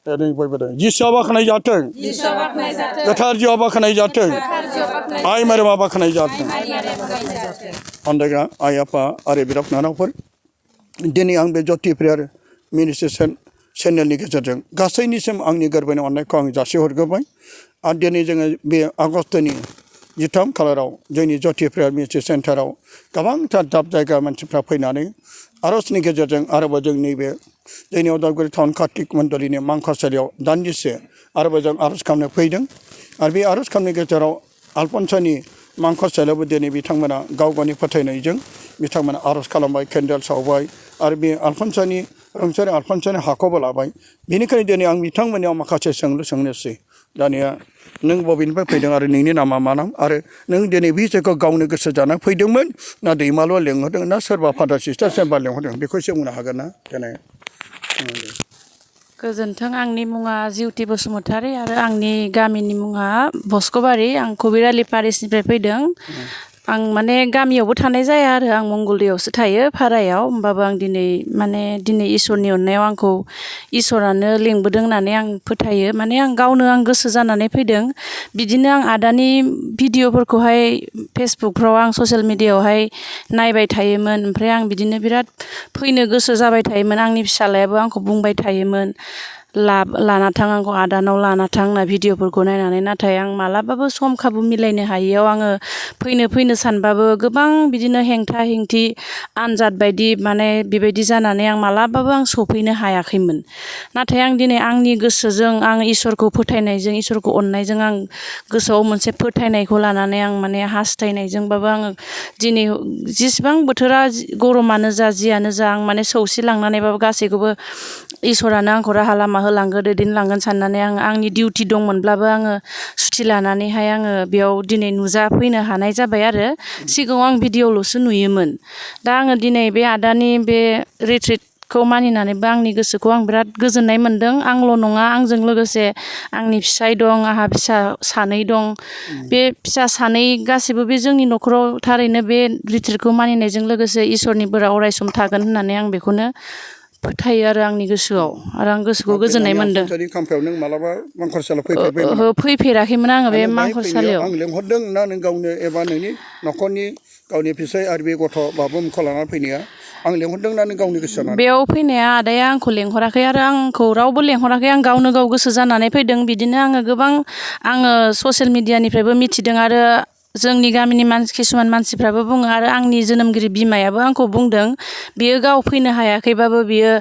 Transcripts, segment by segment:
जिसुआ बाखनाय जाथों गोथार जिउआ बाखनाय जाथों आइ मारिमा बाखनाय जाथों अनदायग्रा आइ आफा आरो बिदा फंबायफोर दिनै आं बे ज्योति प्रेयार मिनिस्ट्रेसन चेनेलनि गेजेरजों गासैनिसिम आंनि गोरबोनि अननायखौ आं जासिहरग्रोबाय आरो दिनै जोङो बे आगष्टनि 13 खालाराव जोंनि ज्योति प्रेयार मिनिस्ट्रि सेन्टाराव गोबांथार दाब जायगा मानसिफ्रा फैनानै आरजनि गेजेरजों आरोबाव जोंनि बे जोंनि उदालगुरि टाउन कार्तिक मण्डलिनि मांखरसालियाव दान्दिसे आरोबाव जों आरज खालामनो फैदों आरो बे आरज खालामनायनि गेजेराव आलफनसनि मांखरसालियावबो दिनै बिथांमोना गाव गावनि फोथायनायजों बिथांमोना आरज खालामबाय केन्डेल सावबाय आरो बे आलफनसनि रुंसारि आलफनसनि हाखौबो लाबाय बेनिखायनो दिनै आं बिथांमोननियाव माखासे सोंलु सोंनोसै दानिया नों बबेनिफ्राय फैदों आरो नोंनि नामा मा नाम आरो नों दिनै बे जायगायाव गावनो गोसो जाना फैदोंमोन ना दैमालुआ लेंहरदों ना सोरबा फादार सिस्टार सोरबा लेंहरदों बेखौ एसे बुंनो हागोन ना देनाय गोजोन्थों आंनि मुङा जिउति बसुमतारी आरो आंनि गामिनि मुङा भस्कबारि आं कबिरालि पारिसनिफ्राय फैदों आं माने गामियावबो थानाय जाया आरो आं मंगलदैयावसो थायो भारायाव होमबाबो आं दिनै इसोरनि अननायाव आंखौ इसोरानो लेंबोदों होननानै आं फोथायो माने आं गावनो आं गोसो जानानै फैदों बिदिनो आं आदानि भिडिअफोरखौहाय फेसबुकफ्राव आं ससियेल मिडियायावहाय नायबाय थायोमोन ओमफ्राय आं बिदिनो बिराद फैनो गोसो जाबाय थायोमोन आंनि फिसालायाबो आंखौ बुंबाय थायोमोन लाना थां आंखौ आदानाव लाना थां होनना भिडिअफोरखौ नायनानै नाथाय आं मालाबाबो सम खाबु मिलायनो हायैयाव आङो फैनो सानबाबो गोबां बिदिनो हेंथा हेंथि आनजाद बायदि माने बेबायदि जानानै आं मालाबाबो आं सफैनो हायाखैमोन नाथाय आं दिनै आंनि गोसोजों आं इसोरखौ फोथायनायजों इसोरखौ अननायजों आं गोसोआव मोनसे फोथायनायखौ लानानै आं माने हास्थायनायजोंबाबो आङो दिनै जेसेबां बोथोरा गरमानो जा जियानो जा आं माने सौसिलांनानैबाबो गासैखौबो इसोरानो आंखौ राहा लामा होलांगोन दैदेनलांगोन साननानै आंनि डिउटि दंमोनब्लाबो आङो सुथि लानानैहाय आङो बेयाव दिनै नुजाफैनो हानाय जाबाय आरो सिगाङाव आं भिडिअल'सो नुयोमोन दा आङो दिनै बे आदानि बे रिट्रिटखौ मानिनानैबो आंनि गोसोखौ आं बिराद गोजोननाय मोन्दों आंल' नङा आंजों लोगोसे आंनि फिसाय दं आंहा फिसा सानै दं बे फिसा सानै गासैबो बे जोंनि न'खराव थारैनो बे रिट्रिटखौ मानिनायजों लोगोसे इसोरनि बोरा अरायसम थागोन होननानै आं बेखौनो फोथायो आरो आंनि गोसोआव आरो आं गोसोखौ गोजोननाय मोन्दों नों मालाबा मांखरसालियाव फैफेराखैमोन आङो बे मांखरसालियाव आं लेंहरदों ना नों गावनो एबा नोंनि न'खरनि गावनि फिसाय आरो बे गथ' बाबुमखौ लानानै फैनाया आं लेंहरदों ना नों गावनि गोसो जानानै बेयाव फैनाया आदाया आंखौ लेंहराखै आरो आंखौ रावबो लेंहराखै आं गावनो गाव गोसो जानानै फैदों बिदिनो आङो ससियेल मिडियानिफ्रायबो मिथिदों आरो जोंनि गामिनि किसुमान मानसिफ्राबो बुङो आरो आंनि जोनोमगिरि बिमायाबो आंखौ बुंदों बियो गाव फैनो हायाखैबाबो बियो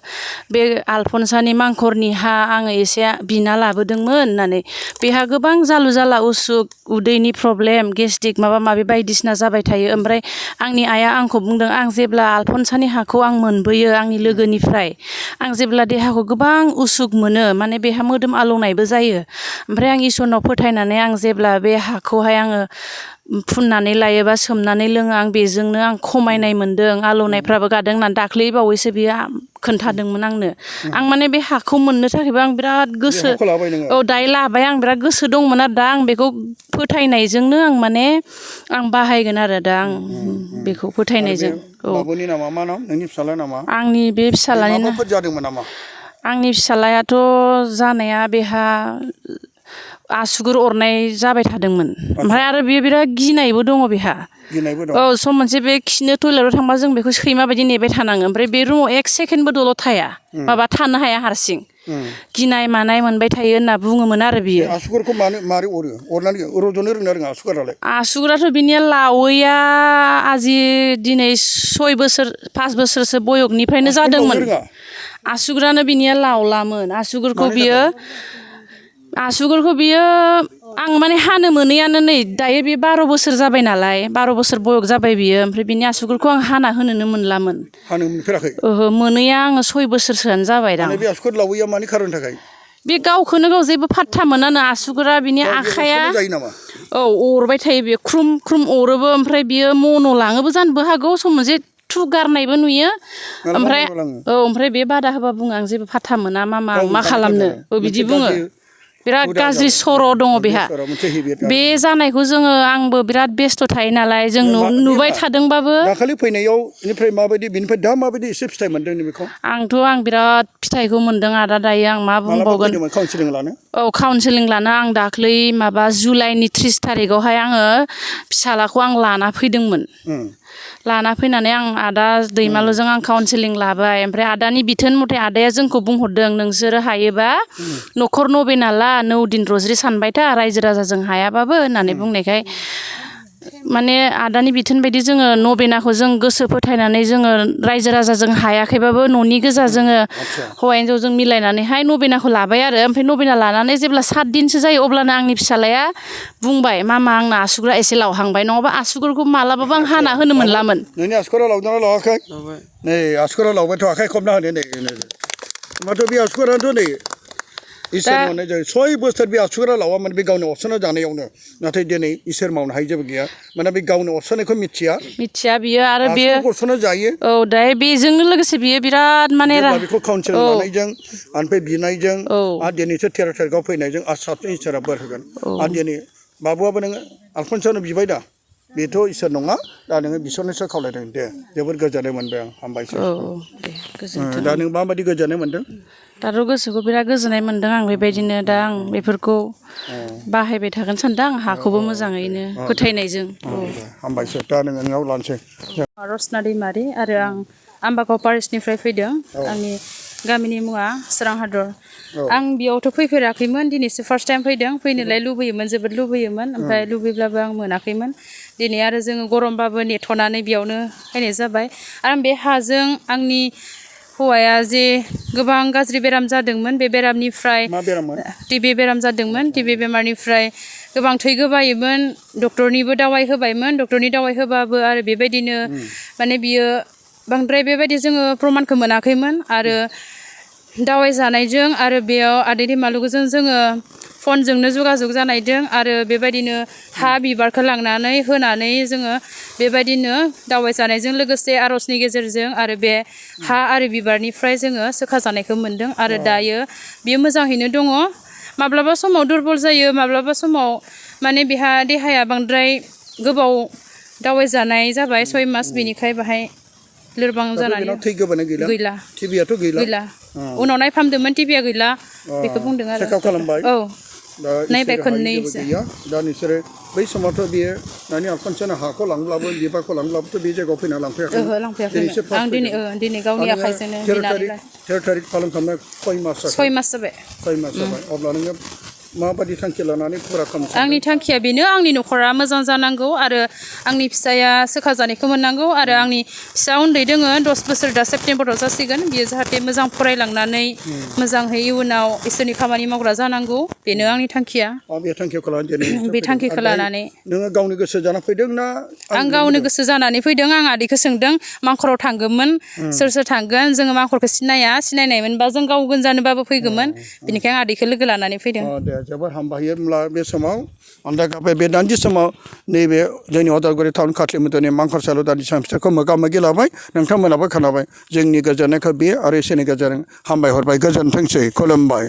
बे आलफनसानि मांखरनि हा आङो एसे बिना लाबोदोंमोन होननानै बेहा गोबां जालु जाला उसुख उदैनि प्रब्लेम गेस्ट्रिक माबा माबि बायदिसिना जाबाय थायो ओमफ्राय आंनि आइया आंखौ बुंदों आं जेब्ला आलफनसानि हाखौ आं मोनबोयो आंनि लोगोनिफ्राय आं जेब्ला देहाखौ गोबां उसुख मोनो माने बेहा मोदोम आलौनायबो जायो ओमफ्राय आं इसोरनाव फोथायनानै आं जेब्ला बे हाखौहाय आङो फुननानै लायोबा सोमनानै लोङो आं बेजोंनो आं खमायनाय मोन्दों आलौनायफ्राबो गादों होननानै दाख्लै बावैसो बियो खोन्थादोंमोन आंनो आं माने बे हाखौ मोननो थाखायबो आं बिराद गोसो औ दायो लाबाय आं बिराद गोसो दंमोन आरो दा आं बेखौ फोथायनायजोंनो आं माने आं बाहायगोन आरो दा आं बेखौ फोथायनायजों बाबुनि नामा मा नाम नोंनि फिसाला नामा आंनि बे फिसालानि माबाफोर जादोंमोन नामा आंनि फिसालायाथ' जानाया बेहा आसुगुर अरनाय जाबाय थादोंमोन ओमफ्राय आरो बेयो बिराद गिनायबो दङ बेहा औ सम मोनसे बे खिनो टयलेटआव थांबा जों बेखौ सैमा बायदि नेबाय थानाङो ओमफ्राय बे रुमाव 1 सेकेन्डबो दलर थाया माबा थानो हाया हारसिं गिनाय मानाय मोनबाय थायो होनना बुङोमोन आरो बियो आसुगुरखौ मारै अरो अरनानै रज'नो रोङा रोङा आसुगुरालाय आसुगुराथ' बिनिया लावैया दिनै 6 बोसोर 5 बोसोरसो बयगनिफ्रायनो जादोंमोन आसुगुरानो बिनिया लावलामोन आसुगुरखौ बियो आं माने हानो मोनैयानो नै दायो बे 12 बोसोर जाबाय नालाय 12 बोसोर बयग जाबाय बियो ओमफ्राय बिनि आसुगुरखौ आं हाना होनोनो मोनलामोन हानो मोनफेराखै ओहो मोनैया आङो 6 बोसोरसोआनो जाबाय दां बे आसुगुर लावैया मानि खारननि थाखाय बे गावखौनो गाव जेबो फात्ता मोनानो आसुगुरा बिनि आखाइया औ अरबाय थायो बेयो ख्रुम ख्रुम अरोबो ओमफ्राय बियो मन' लाङोबो जानोबो हागौ सम मोनसे गारनायबो नुयो ओमफ्राय बे बादा होबा बुङो आं जेबो फात्ता मोना मा खालामनो बिदि बुङो बिराद गाज्रि सर' दङ बेहा बे जानायखौ जोङो आंबो बिराद बेस्थ' थायो नालाय जों नुबाय थादोंबाबो दाखालि फैनायाव बेनिफ्राय माबायदि बेनिफ्राय दा माबायदि एसे फिथाइ मोनदों बेखौ आं बिराद फिथाइखौ मोनदों आदा दायो आं मा बुंबावगोन काउन्सिलिं लानो औ काउन्सिलिं लानो आं दाख्लै माबा जुलाइनि 30 थारिखआवहाय आङो फिसालाखौ आं लाना फैदोंमोन लाना फैनानै आं आदा दैमालुजों आं काउन्सिलिं लाबाय ओमफ्राय आदानि बिथोन मथे आदाया जोंखौ बुंहरदों नोंसोरो हायोबा न'खर नबेना ला 9 दिन रज्रि सानबाय था रायजो राजाजों हायाबाबो होननानै बुंनायखाय माने आदानि बिथोन बायदि जोङो नबेनाखौ जों गोसो फोथायनानै जोङो रायजो राजाजों हायाखैबाबो न'नि गोजा जोङो हौवा हिनजावजों मिलायनानैहाय नबेनाखौ लाबाय आरो ओमफ्राय नबेना लानानै जेब्ला 7 दिनसो जायो अब्लानो आंनि फिसालाया बुंबाय मामा आंना आसुगुरा एसे लावहांबाय नङाबा आसुगुरखौ मालाबाबो आं हाना होनो मोनलामोन नोंनि आसुगुरा लावदोंना लावाखै नै आसुगुरा लावबायथ' आखाइ खबना होनो नै माथो बे आसुगुराथ' नै इसोर माने जों 6 बोसोर बे आसुगुरा लावामोन बे गावनि अरसना जानायावनो नाथाय दिनै इसोर मावनो हायै जेबो गैया माने बे गावनि अरसनायखौ मिथिया बियो आरो बेयो अरसना जायो औ दायो बेजोंनो लोगोसे बियो बिराद माने बेखौ काउन्सिल लानायजों ओमफ्राय बिनायजों आरो दिनैसो 13 थारिखआव फैनायजों आरो साबसिन इसोरा बोर होगोन आरो दिनै बाबुआबो नोङो आलफनसावनो बिबाय दा बेथ' इसोर नङा दा नोङो बिसोरनोसो खावलायदों दे जोबोद गोजोननाय मोनबाय आं हामबायसै दा नों माबायदि गोजोननाय मोनदों दाथ' गोसोखौ बिराद गोजोननाय मोनदों आं बेबायदिनो दा आं बेफोरखौ बाहायबाय थागोन सानदों आं हाखौबो मोजाङैनो फोथायनायजों हामबायसै दा नोंनाव लानोसै रसना दैमारि आरो आं आम्बागाव पारिसनिफ्राय फैदों आंनि गामिनि मुङा सोरां हादर आं बेयावथ' फैफेराखैमोन दिनैसो फार्स्ट टाइम फैदों फैनोलाय लुबैयोमोन जोबोद लुबैयोमोन ओमफ्राय लुबैब्लाबो आं मोनाखैमोन दिनै आरो जोङो गरमबाबो नेथ'नानै बेयावनो फैनाय जाबाय आरो बे हाजों आंनि हौवाया जे गोबां गाज्रि बेराम जादोंमोन बे बेरामनिफ्राय टिबि बेराम जादोंमोन टिबि बेमारनिफ्राय गोबां थै गोबायोमोन डक्टरनिबो दावाइ होबायमोन डक्टरनि दावाइ होबाबो आरो बेबायदिनो माने बियो बांद्राय बेबायदि जोङो प्रमानखौ मोनाखैमोन आरो दावाइ जानायजों आरो बेयाव आदै दैमालुजों जोङो फनजोंनो जगाजग जानायजों आरो बेबायदिनो हा बिबारखौ लांनानै होनानै जोङो बेबायदिनो दावाइ जानायजों लोगोसे आर'जनि गेजेरजों आरो बे हा आरो बिबारनिफ्राय जोङो सोखाजानायखौ मोन्दों आरो दायो बियो मोजाङैनो दङ माब्लाबा समाव दुरबल जायो माब्लाबा समाव माने बेहा देहाया बांद्राय गोबाव दावाइ जानाय जाबाय 6 मास बेनिखाय बाहाय लोरबां जानानै गैला टिबियाथ' गैला उनाव नायफामदोंमोन टिबिया गैला बेखौ बुंदों आरो चेकआप खालामबाय औ नायबाय खननैसो दा नोंसोरो बै समावथ' बियो दानि आलफनसानो हाखौ लांब्लाबो बिबारखौ लांब्लाबोथ' बे जायगायाव फैना लांफैयाखैमोन आं दिनै गावनि आखाइजोंनो 13 थारिख पालन खालामनाय 6 मास जाबाय अब्ला नोङो माबायदि थांखि लानानै फुरा खालामो आंनि थांखिया बेनो आंनि न'खरा मोजां जानांगौ आरो आंनि फिसाया सोखाजानायखौ मोननांगौ आरो आंनि फिसा उन्दै दोङो 10 बोसोर दा सेप्तेम्बराव जासिगोन बियो जाहाथे मोजां फरायलांनानै मोजाङै इयुनाव इसोरनि खामानि मावग्रा जानांगौ बेनो आंनि थांखिया बे थांखिखौ लानानै नोङो गावनि गोसो जाना फैदों ना आं गावनो गोसो जानानै फैदों आं आदैखौ सोंदों मांखराव थांगौमोन सोर थांगोन जोङो मांखरखौ सिनायनायमोनबा जों गाव गोनजानोबाबो फैगौमोन बेनिखायनो आं आदैखौ लोगो लानानै फैदों जोबोर हामबायो होमब्ला बे समाव अन्दागाबे बे दान्दि समाव नैबे जोंनि उदालगुरि टाउन खाथिमोदोनि मांखरसालु दान्दि फिसाखौ मोगा मोगि लाबाय नोंथांमोनाबो खोनाबाय जोंनि गोजोननायखौ बे आरो इसोरनि गेजेरजों हामबाय हरबाय गोजोनथोंसै खुलुमबाय